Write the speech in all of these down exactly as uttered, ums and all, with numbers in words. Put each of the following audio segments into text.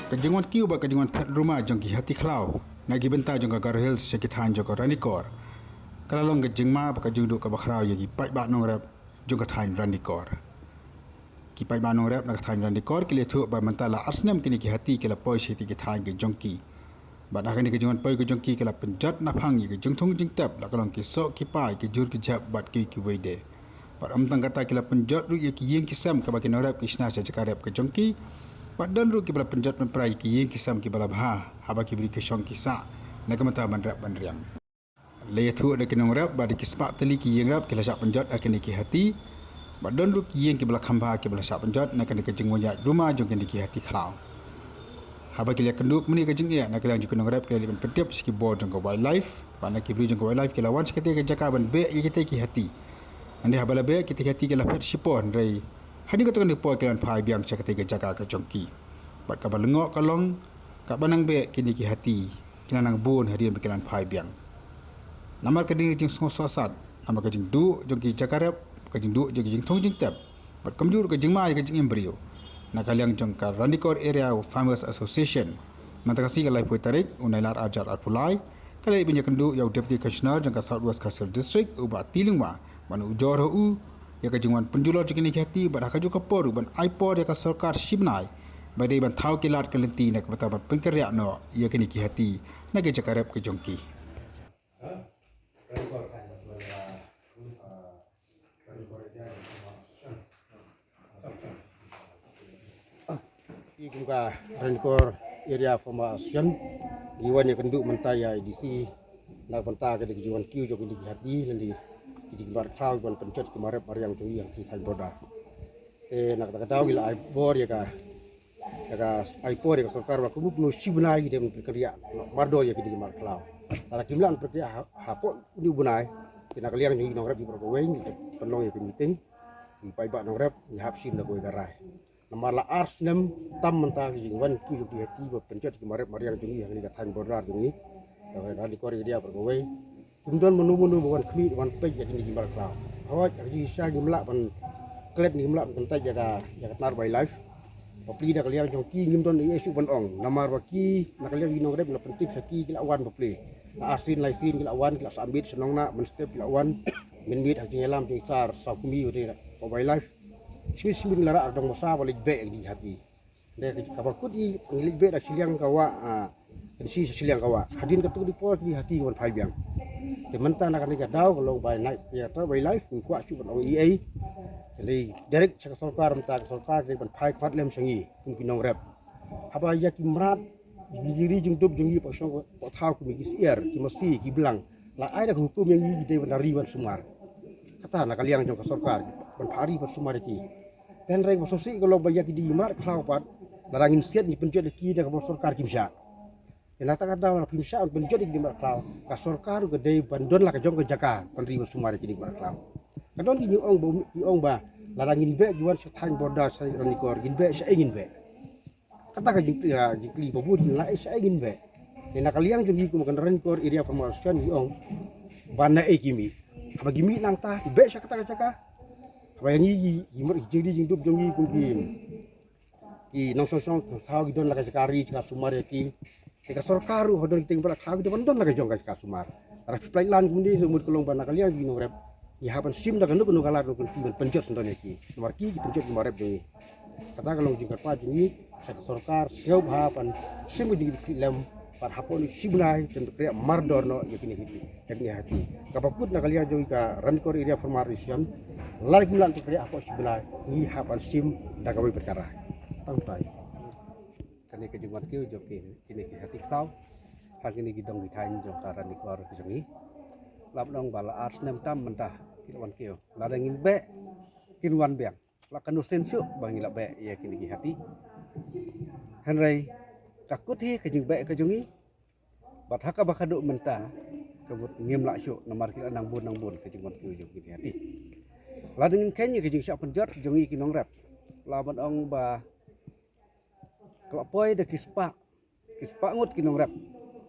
Ka jingwan kiew bad ka jingwan phet ruma jong ki hati khlaw na ki bynta jong ka Garo Hills sha ki thaiñ jong ka Ranikor ka la long ka jingma bad ka jingduh kaba khraw ïa ki paidbah nongrep jong ka thaiñ Ranikor. Ki paidbah nongrep na ka thaiñ Ranikor ki la ïathuh ba mynta la ar snem kine ki hati ki la poi sha ki thaiñ ki jong ki. Bad ha kane ka jingwan poi ka jong ki ki la pynjot naphang ïa ki jingthung jingtep, la ka long ki soh ki pai, ki jhur ki jhep bad kiwei kiwei de. Bad ym tang kata, ki la pynjot ruh ïa ki ïing ki sem kaba ki nongrep ki shna sha jaka rep ka jong ki. Bad don ruh kiba la pynjot pynpra ïa ki ïing ki sem kiba la bha haba ki briew ki shong ki sah na ka bynta ban rep ban riang. La ïathuh da ki nongrep ba da ki spah tylli ki ïing rep ki la shah pynjot ha kine ki hati. Bad don ruh ki ïing kiba la kham bha kiba la shah pynjot na kane ka jingwan ïaid ruma jong kine ki hati khlaw. Haba ki la ïakynduh kumne ka jingeh, na ka liang jong ki nongrep ki la leit ban pyntip sha ki bor jong ka wildlife. Bad na ki briew jong ka wildlife ki la wan sha katei ka jaka ban beh ïa kitei ki hati. Hynrei haba la beh kitei ki hati ki la phet shipor, hynrei hadien katto katne por ki la wan phai biang sha katei ka jaka ka jong ki. Bad kaba lyngngoh ka long, katba nang beh kine ki hati ki la nang bun hadien ba ki la wan phai biang. Namar ka dei ka jingsngewsih sat, namar ka jingduh jong ki jaka rep, ka jingduh jong ki jingthung jingtep, bad kumjuh ruh ka jingma ïa ka jingim briew. Na ka liang jong ka Ranikor Area Farmers Association, mynta ka sngi ka laiphew tarik u Nailar arhajar arphew lai, ka la leit ban ïakynduh ïa u Deputy Commissioner jong ka South West Khasi Hills District, u Bah T. Lyngwa, ban ujor ha u ïa ka jingwan pynjulor jong kine ki hati, bad ha kajuh ka por ruh ban ai por ïa ka sorkar shi bnai ba dei ban thaw ki lad ki lynti na ka bynta ban pynkynriah noh ïa kine ki hati na ki jaka rep ka jong ki. Ki kum ka Ranikor Area Farmers Association, ngi wan ïakynduh mynta ïa i DC na ka bynta ka dei ka jingwan kiew jong kine ki hati lane ki jingmar khlaw ban pynjot ki marep mariang jong ngi hangtei thaiñ border. Te na kata ka daw ngi la ai bor ïa ka, ïa ka ai por ïa ka sorkar ba kumno kumno shi bnai ki dei ban pynkynriah mardor ïa kine ki mar khlaw. Lada kim lah ban pynkynriah ha, hapoh une u bnai, te na ka liang jong ngi nongrep baroh kawei ngi pynlong ïa ka meeting, ngi paidbah nongrep ngi hap shim da kawei ka rai. Namar la ar snem tam mynta ka jingwan kiew jong ki hati ba pynjot ki marep mariang jong ngi ha kane ka thaiñ border jong ngi. Ka Ranikor Area baroh kawei. Kim don mano mano ba wan khmih wan peit ïa kine ki mar khlaw. Hooid, ha ka jingshisha ngim lah ban klet, ngim lah ban kyntait ïa ka, ïa ka tnat wildlife. Bapli na ka liang jong ki ngim don ei ei shuh ban ong. Namar ba ki na ka liang ki nongrep la pyntip sha ki, ki la wan bapli. La ar sien lai sien ki la wan, ki la sah miet sha Nongnah, mynstep ki la wan. Mynmiet ha ka jingïalam jingsar saw kmie bad ka wildlife. Shisien shisien la rah dong masa ba leit beh ïa ki hati. Te kaba kut i ngi leit beh da shiliang ka wah, ah, kan shi shiliang ka wah. Hadien katto katne por ki hati ki wan phai biang. Te mynta na kane ka daw ka long ba na ïa ka wildlife ngim kwah shuh ban ong ei ei. Te lei direct sha ka sorkar, mynta ka sorkar ka dei ban phai khmat lem sha ngi kum ki nongrep. Haba ïa ki mrad, ki jingri jingdup jong ngi, pa shong pa thaw, kum ki syiar, ki masi, ki blang, la ai da ka hukum ïa ngi ki dei ban ri ban sumar. Kata na ka liang jong ka sorkar ban phah ri ban sumar ïa ki. Te hynrei kaba sngewsih ka long ba ïa ki dei ki mar khlaw pat, lada ngin siat ngi pynjot ïa ki da kaba sorkar kim shah. Te na kata ka daw lada phim shah ban pynjot ïa ki dei mar khlaw, ka sorkar ruh ka dei ban don la ka jong ka jaka ban ri ban sumar ïa ki dei mar khlaw. Ka don ki ong ba, ki ong ba lada ngin beh ki wan sha thaiñ border sha Ranikor, ngin beh, shaei ngin beh. Kata ka jingkylli, ah, jingkylli ba bun la, eh, shaei ngin beh. Te na ka liang jong ngi kum ka Ranikor Area Farmers Association ngi ong ba naei ki mih. Haba ki mih nangta ki beh sha kata ka jaka. Haba ïa ngi ki, ki mar, ki jingri jingdup jong ngi kum ki, ki nongshong shnong thaw ki don la ka jaka ri jaka sumar ïa ki. Te ka sorkar ruh ha don ki teng ba la khlaw ki dei ban don la ka jong ka jaka sumar. Lada phi pynlait lan kumne, ka mut ka long ba na ka liang jong ngi nongrep ngi hap ban shim da kano kano ka lad kano ka lynti ban pynjot syndon ïa ki. Namar ki ki pynjot ki marep jong ngi. Kata ka long jingkyrpad jong ngi sha ka sorkar, sngewbha ban shim ka jingkitkhlieh lem bad hapoh une u shi bnai to pynkynriah mardor noh ïa kine ki hati, ïa kine ki hati. Kaba kut na ka liang jong ngi ka Ranikor Area Farmers Association, lada kim lah pynkynriah hapoh shi bnai ngi hap ban shim da kawei pat ka rai. Tang tai. Kane ka jingwan kiew jong ki, kine ki hati khlaw ha kine ki dong ki thaiñ jong ka Ranikor jong ngi. Lah ban ong ba la ar snem tam mynta ki la wan kiew. Lada ngin beh kin wan biang. La kano sien shuh ba ngi la beh ïa kine ki hati. Hynrei ka kut hi ka jingbeh ka jong ngi. Bad ha kaba khadduh mynta ka mut ngim lah shuh namar ki la nang bun nang bun ka jingwan kiew jong kine ki hati. Lada ngin kheiñ ïa ka jingshah pynjot jong ngi ki nongrep, lah ban ong ba ka la poi da ki spah, ki spah ngut ki nongrep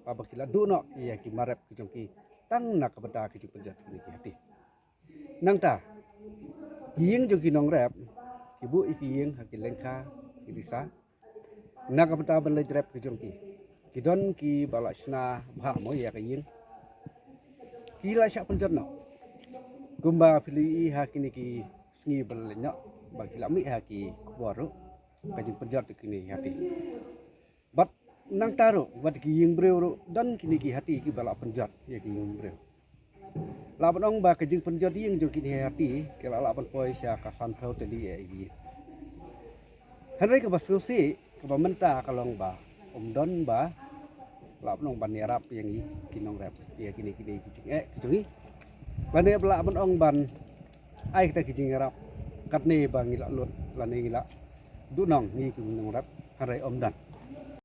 ba, ba ki la duh noh ïa ki marep ki jong ki tang na ka bynta ka jingpynjot kine ki hati. Nangta ki ïing jong ki nongrep ki buh ïa ki ïing ha ki lyngkha ki risa. Na ka bynta ban leit rep ka jong ki, ki don ki ba la shna bha mo ïa ka ïing, ki la shah pynjot noh. Kumba phi la ïohi ha kine ki sngi ba la leit noh, ba ki la mih ha ki khubor ruh, ka jingpynjot kine ki hati. Bad nangta ruh, bad ki ïing briew ruh, don kine ki hati ki ba la pynjot ïa ki ïing briew. Lah ban ong ba ka jingpynjot ïing jong kine ki hati ki la lah ban poi sha ka sanphew tylli ïa ki. Hynrei kaba sngewsih, kaba mynta ka long ba ym don ba lah ban ong ban ïarap ïa ngi ki nongrep ïa kine kine ki jingeh ki jong ngi. Lane ba lah ban ong ban ai kita ki jingïarap katne ba ngi la lut lane ngi la duhnong ngi ki nongrep, hynrei ym don.